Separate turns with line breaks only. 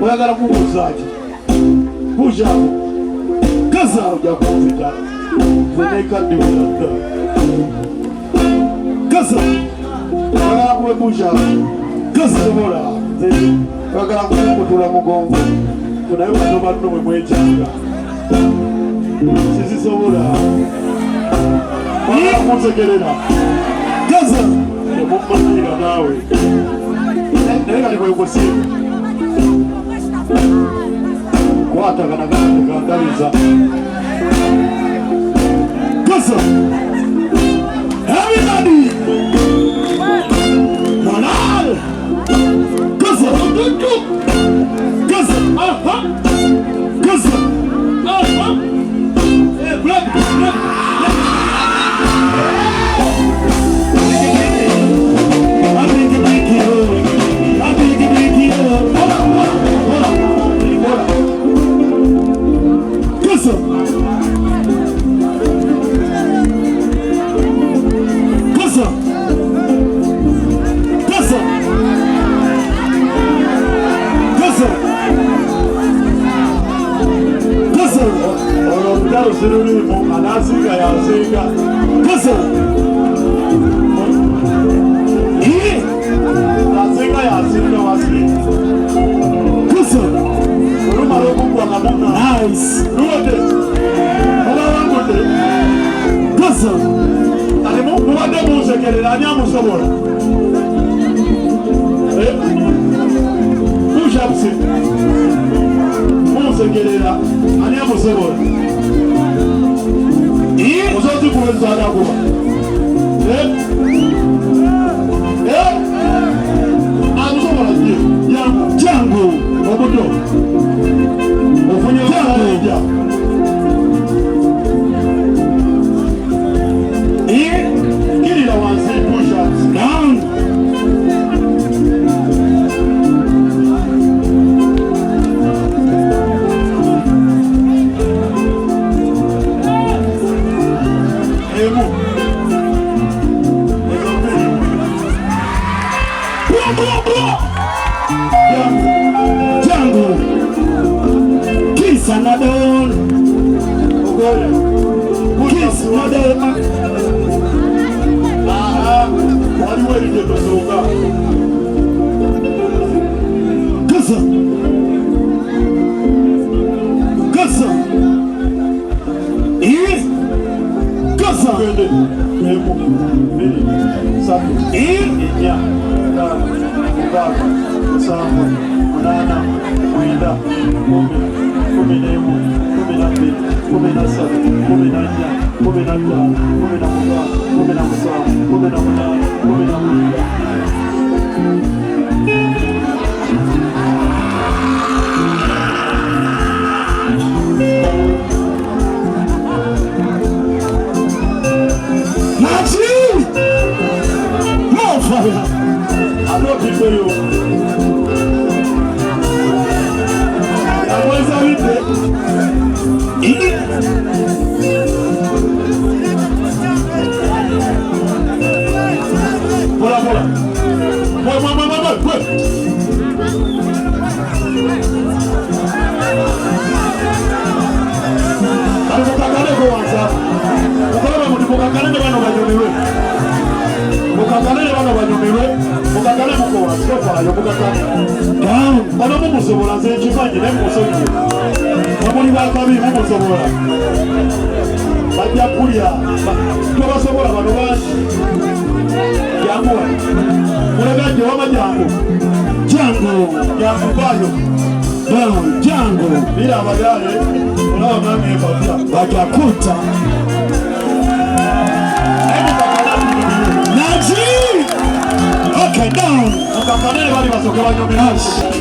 Oyagala kubuuza ki? Buuzaako. Gaza ojja kunzita. Nze nekaddiwira dda. Gaza. Oyagala kuwe buuzaako. Gaza. Sobola. Nze oyagala kunkutula mugongo. Naye bato banno mwe mwekyanga. Sizisobola. Oyagala kunsekerera. Gaza. Temummanyiira naawe. Naye kati kwekusiima. Kwatagana gandaliza. Gaza. Everybody. Morale. Gaza. Gaza. Aha. Gaza. Aha. Eh, break, break. Gaza. Gaza. Gaza. Gaza. Gaza. Olwo olutalo siruliimu, anaasinga yasinga. Gaza. Asinga yasinga wasi. Gaza. Olumala okugwa nga muna.
Nice.
Luwedde. Mubawangudde.
Gaza.
Kati mubadde munsekerera, ani amusobola? Eh? Push-ups. Munsekerera, ani amusobola? Ozozikuba ezaanakuba. Eh? Eh? Amusobola ki? Jangu.
Jangu.
Omuto. Ofunye omusajja. Kirira wansi push-ups.
Down. Please, madam.
Aha, waliwo ebintu tosooka.
Gaza. Gaza. Eh? Gaza.
Tugende. Emu, bbiri, ssatu,
Eh?
ennya, ttaano, mukaaga, musanvu, munaana, mwenda, kkumi, 11, 12, 13, 14, 15, 16, 17, 18, 19.
Naji. More fire.
Ate otiddeyo. Amwesabidde.
Eh?
Mpola mpola. Mwe mwe mwe mwe mwe mwe. Kati mukakaleko wansi awo. Mukolabe muti mukakale ne bano banyumirwe. Mukakale ne bano banyumirwe. Mukakale muko wansi tofaayo mukakale.
Down.
Ono mumusobola, nze nkimanyi naye mumusonyiwe. Mwe muli bakabi, mumusobola. Bajja kulya. Tobasobola bano bangi. Jangu wano. Mulega wama jangu.
Jangu.
Jangu vaayo.
Down. Jangu.
Bila abagale olaba mwami empapya.
Bajakuta.
Naye mukakale tunyumirwe.
Naji. Okay, down.
Mukakale bali basooke banyumirwe.